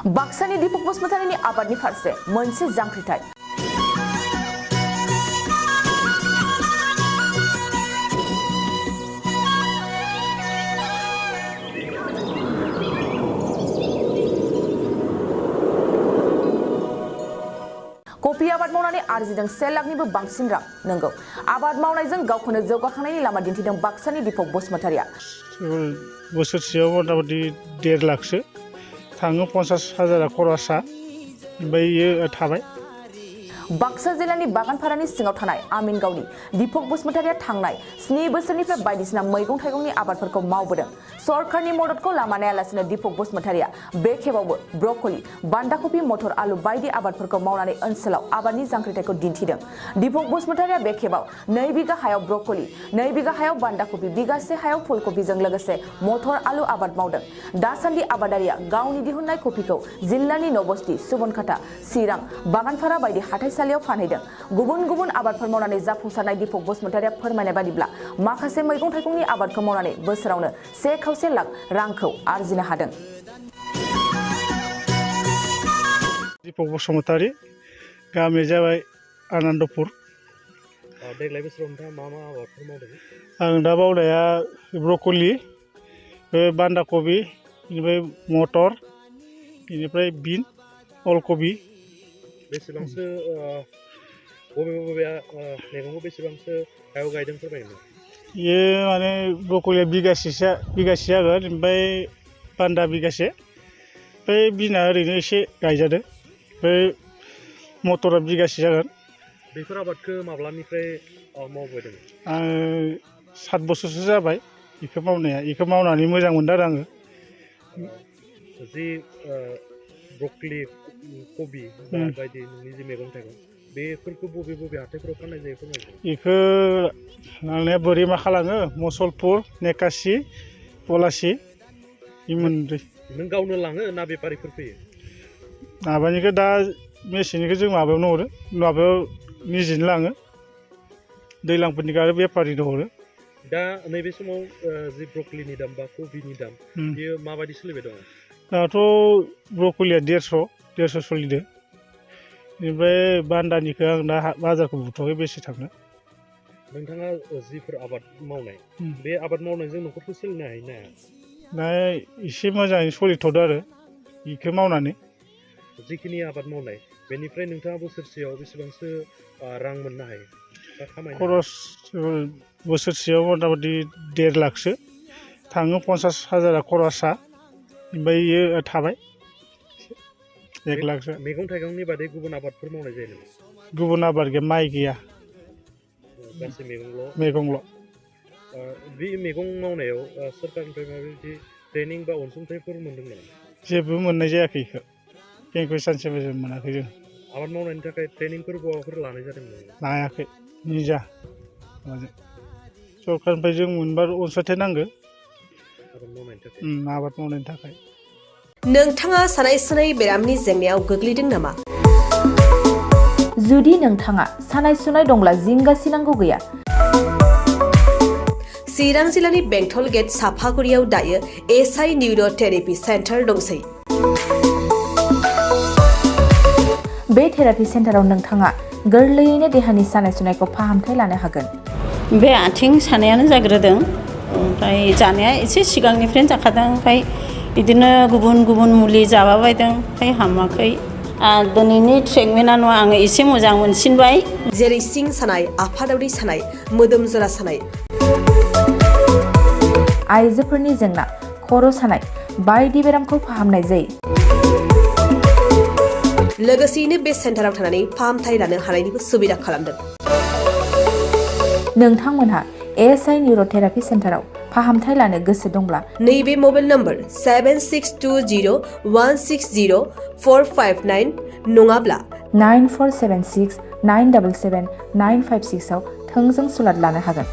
बाक्सानि दीपक बसुमतारीनि आबादनि फारसे मोनसे जांख्रिथाय। कफि आबाद मावनानै आरजिदों 1 लाखनिबो बांसिन रां। नंगौ, आबाद मावनायजों गावखौनो जौगाखांनायनि लामा दिन्थिदों बाक्सानि दीपक बसुमतारीया। बोसोरसेयाव मथा-मथि 1.5 लाखसो थाङो, 50,000 खरसा, ओमफ्राय इयो थाबाय। बाक्सा जिल्लानि बागानपारानि सिङाव थानाय आमिनगावनि दीपक बसुमतारीया थांनाय 7 बोसोरनिफ्राय बायदिसिना मैगं-थाइगंनि आबादफोरखौ मावबोदों। सरकारनि मददखौ लामा नायालासिनो दीपक बसुमतारीया बे खेबावबो ब्रकलि, बान्दा कफि, मटर, आलु बायदि आबादफोरखौ मावनानै ओनसोलाव आबादनि जांख्रिथायखौ दिन्थिदों। दीपक बसुमतारीया बे खेबाव 2 बिघा हायाव ब्रकलि, 2 बिघा हायाव बान्दा कफि, बिगासे हायाव फुलकफिजों लोगोसे मटर, आलु आबाद मावदों। दासान्दि आबादारिया गावनि दिहुननाय कफिखौ जिल्लानि नबस्ति, सुबनखाता, चिरां, बागानपारा बायदि हाथाइसालियाव फानहैदों। गुबुन गुबुन आबादफोर मावनानै जाफुंसारनाय दीपक बसुमतारीया फोरमायनाय बादिब्ला माखासे मैगं-थाइगंनि आबादखौ मावनानै बोसोरावनो 1.25 लाख रांखौ आरजिनो हादों। दीपक बसुमतारी, गामिया जाबाय आनन्दपुर। देग्लाय बोसोराव नोंथाङा मा मा आबादफोर मावदों? आं दा मावनाया ब्रकलि, बान्दा कबि, बेनिफ्राय मटर, बेनिफ्राय बिन, अलकबि। बेसेबांसो बबे मैगंखौ बेसेबांसो हायाव गायदों फोरमायनो? बेयो माने ब्रकलिया बिगासे जागोन, ओमफ्राय बान्दा बिगासे, ओमफ्राय बिना ओरैनो एसे गायजादों, ओमफ्राय मटरा बिगासे जागोन। बेफोर आबादखौ माब्लानिफ्राय मावबोदों? आङो 7 बोसोरसो जाबाय बेखौ मावनाया। बेखौ मावनानै मोजां मोनदों आरो आङो। जि ब्रकलि, कबि बायदि नोंनि जि मैगं-थाइगं, बेफोरखौ बबे बबे हाथायफोराव फाननाय जायो फोरमायदों? बेखौ लांनाया बोरै मा खालामो, मुसलपुर, नेकासि, पलासि, बे मोनब्रै। नों गावनो लाङो ना बेफारिफोर फैयो? माबानिखौ दा मेसेंनिखौ जों माबायावनो हरो, माबायाव निजेनो लाङो। दैज्लांफोरनिखौ आरो बेफारिनो हरो। दा नैबे समाव जि ब्रकलिनि दाम बा कबिनि दाम, बेयो माबायदि सोलिबाय दङ? दाथ' ब्रकलिया 150 सोलिदों। बेनिफ्राय बान्दानिखौ आं दा बाजारखौ बुथ'वाखै बेसे थांनो। नोंथाङा जिफोर आबाद मावनाय, बे आबाद मावनायजों न'खरखौ सोलिनो हायो ना हाया? दा एसे मोजाङै सोलिथ'दो आरो बेखौ मावनानै। जिखिनि आबाद मावनाय, बेनिफ्राय नोंथाङा बोसोरसेयाव बेसेबांसो रां मोननो हायो बा खामायनो हायो? खरस बोसोरसेयाव मथा-मथि 1.5 लाखसो थाङो, 50,000 खरसा, ओमफ्राय इयो थाबाय 1 लाखसो। मैगं-थाइगंनि बादै गुबुन आबादफोर मावनाय जायो नामा? गुबुन आबाद गैया, माइ गैया, गासै मैगंल'। बे मैगं मावनायाव सरकारनिफ्राय माबायदि ट्रेनिं बा अनसुंथाइफोर मोनदों नामा? जेबो मोननाय जायाखै बेखौ, बेंकनिफ्राय सानसेबो मोनाखै जों। आबाद मावनायनि थाखाय ट्रेनिंफोर बहाबाफोर लानाय जादोंमोन? लायाखै, निजा माबाजों। सरकारनिफ्राय जों मोनबा अनसुंथाइ नांगौ आबाद मावनायनि थाखाय। नोंथाङा सानाय-सुनाय बेरामनि जेंनायाव गोग्लैदों नामा? जुदि नोंथाङा सानाय-सुनाय दंब्ला जिंगासिनांगौ गैया। चिरां जिल्लानि बेंटल गेट साफागुरियाव दायो एसआइ निउर' थेरापि सेन्टार दंसै। बे थेरापि सेन्टाराव नोंथाङा गोरलैयैनो देहानि सानाय-सुनायखौ फाहामथाय लानो हागोन। बे आथिं सानायानो जाग्रोदों, ओमफ्राय जानाया एसे सिगांनिफ्रायनो जाखादों, ओमफ्राय बिदिनो गुबुन गुबुन मुलि जाबाबायदों, ओमफ्राय हामाखै। दिनैनि ट्रिटमेन्टआ आङो एसे मोजां मोनसिनबाय। जेरै सिं सानाय, आफादावरि सानाय, मोदोम जरा सानाय, आइजोफोरनि जेंना, खर' सानाय बायदि बेरामखौ फाहामनाय जायो। लोगोसेयैनो बे सेन्टाराव थानानै फाहामथाय लानो हानायनिबो सुबिदा खालामदों। नोंथांमोनहा एसआइ निउर' थेरापि सेन्टाराव फाहामथाय लानो गोसो दंब्ला नैबे मबाइल नम्बर 7620160459 नङाब्ला 9476977956 आव थोंजों सुलाद लानो हागोन।